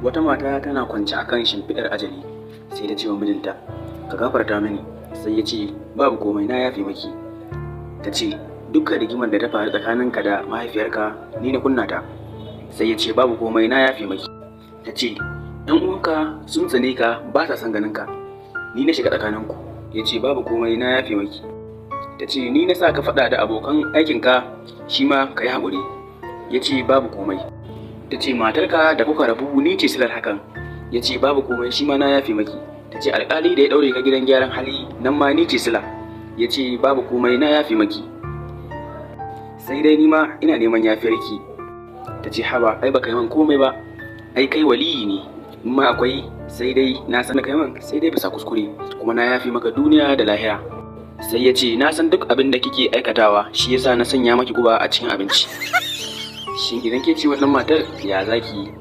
Wata mata tana kwance akan shimfiɗar ajali, sai ta ce wa mijinta, "Ka gafarta mini." Sai ya ce, "Babu komai, na yafe maki." Ta ce, "Dukkan rigimar da ta faru tsakaninka da mahaifiyarka, ni na kunna ta." Sai ya ce, "Babu komai, na yafe maki." Ta ce, "Ɗan uwanka sun tsane ka, ba sa son ganin ka, ni na shiga tsakaninku." Ya ce, "Babu komai, na yafe maki." Ta ce, "Ni na sa ka faɗa da abokan aikinka, shi ma ka yi haƙuri." Ya ce, "Babu komai." Ta ce, "Matarka da kuka rabu, ni ce silar hakan." Ya ce, "Babu komai, shi ma na yafe maki." Ta ce, "Alƙali da ya ɗaure ka gidan gyaran hali, nan ma ni ce sila." Ya ce, "Babu komai, na yafe maki, sai dai ni ma ina neman yafiyarki." Ta ce, "Haba, ai baka yi man komai ba, ai kai waliyi ne. In ma akwai, sai dai na san kai man, sai dai bisa kuskure, kuma na yafe maka duniya da lahira." Sai ya ce, "Na san duk abin da kike aikatawa, shi yasa na sanya maki guba a cikin abinci." Shin idan ke ce wannan matar, ya zaki yi?